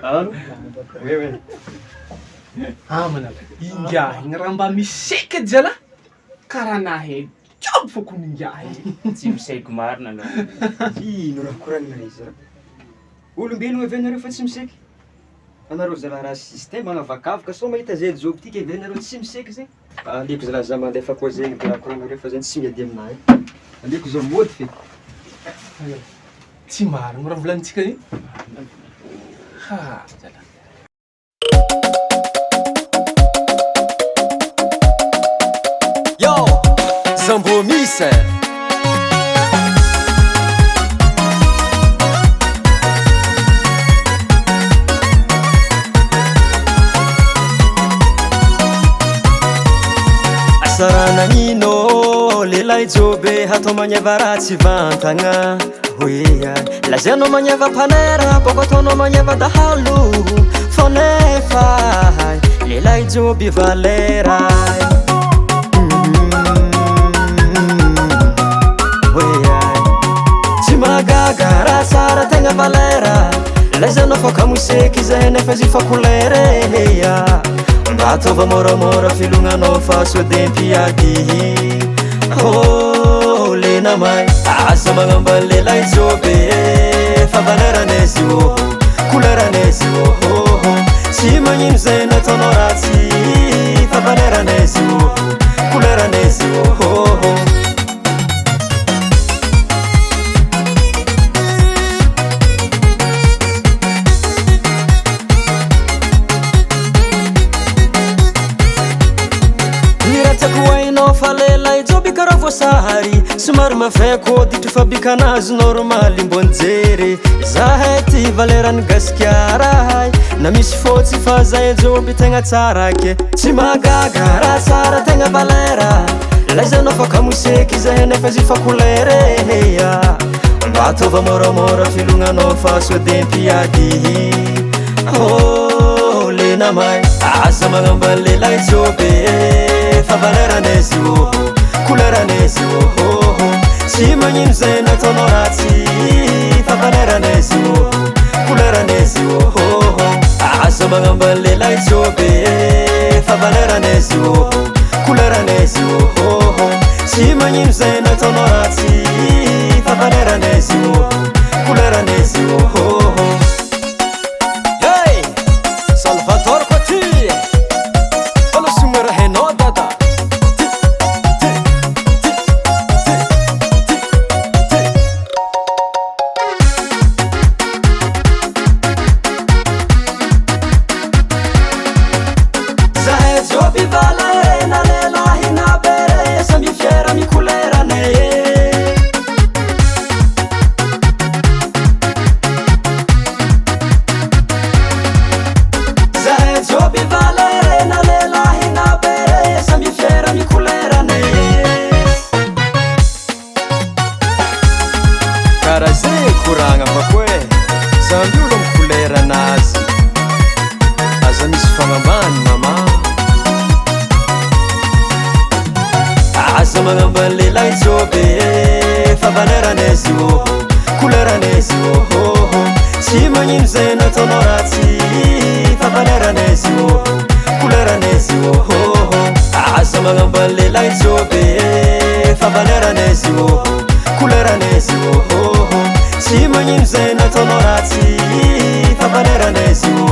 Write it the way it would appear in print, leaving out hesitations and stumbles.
Allô? Oui, oui. Amana, ingahy igny raha mba miseky edy zalahy, karaha nahay jiaby fô kony ingahy igny. Tsy miseky marina anao. Ino raha koragnina izy raha? Olombelogno ave nareo fa tsy miseky? Anareo zalahy raciste magnavakavaka sao mahita zay joby ty ke heverinareo tsy miseky zay? Aleoko zalahy zah mandefa koa zegny de raha koragnareo fa zay tsy miady aminahy. Aleoko zah mody feky. Tsy marigny raha volanintsika igny? Ha zalahy. Yo, Zambo misy eh. Asa raha nagnino lehilahy joby hatao magneva ratsy vantagna hoe lazainao magneva mpanera bôko ataonao magneva dahalo fô nefa lehilahy joby valera hoe tsy mahagaga raha tsara tegna valera lazainao fa kamoseky zahay nefa izy fa kolera mba ataova môramôra filognanao fa sao de mpiady oh le namay asa magnambany lehilahy joby fa valeranay izy io couleuranay izy io tsy magnino zay nataonao ratsy fa valeranay izy io couleuranay izy io. Ny raha tiako ho hainao fa lehilahy joby karaha voasary somary mafaiky hoditry fa bikanazy normaly mbô nijery zahay ty valeran'i Gasikara hay na misy fôtsy fa zahay joby tegna tsara ke tsy mahagaga raha tsara tegna valera lazainao fa kamoseky zahay nefa izy fa kolera mba ataova môramôra filognanao fa sao de mpiady oh le namay asa magnambany lehilahy joby fa valeranay izy io couleuranay izy io tsy magnino zay nataonao ratsy fa valeranay izy io couleuranay izy io asa magnambany lehilahy joby fa valeranay izy io couleuranay izy io tsy magnino zay nataonao ratsy fa valeranay izy io couleuranay izy io. Hey! Salvador koa ty! Olo somera hainao dada! Ty, ty, ty, ty, ty, ty. Zahay joby valere na lehilahy na bere samby fiera mikoleranay e. Zahay joby valere na lehilahy na bere samby fiera mikoleranay e. Karaha zegny koragna fa koa e, samby olo amy koleranazy, aza misy fagnambany mama. Aza magnambany lehilahy joby fa valeranay izy io couleuranay izy io tsy magnino zay nataonao ratsy fa valeranay izy io couleuranay izy io asa magnambany lehilahy joby fa valeranay izy io couleuranay izy io tsy magnino zay nataonao ratsy fa valeranay izy io.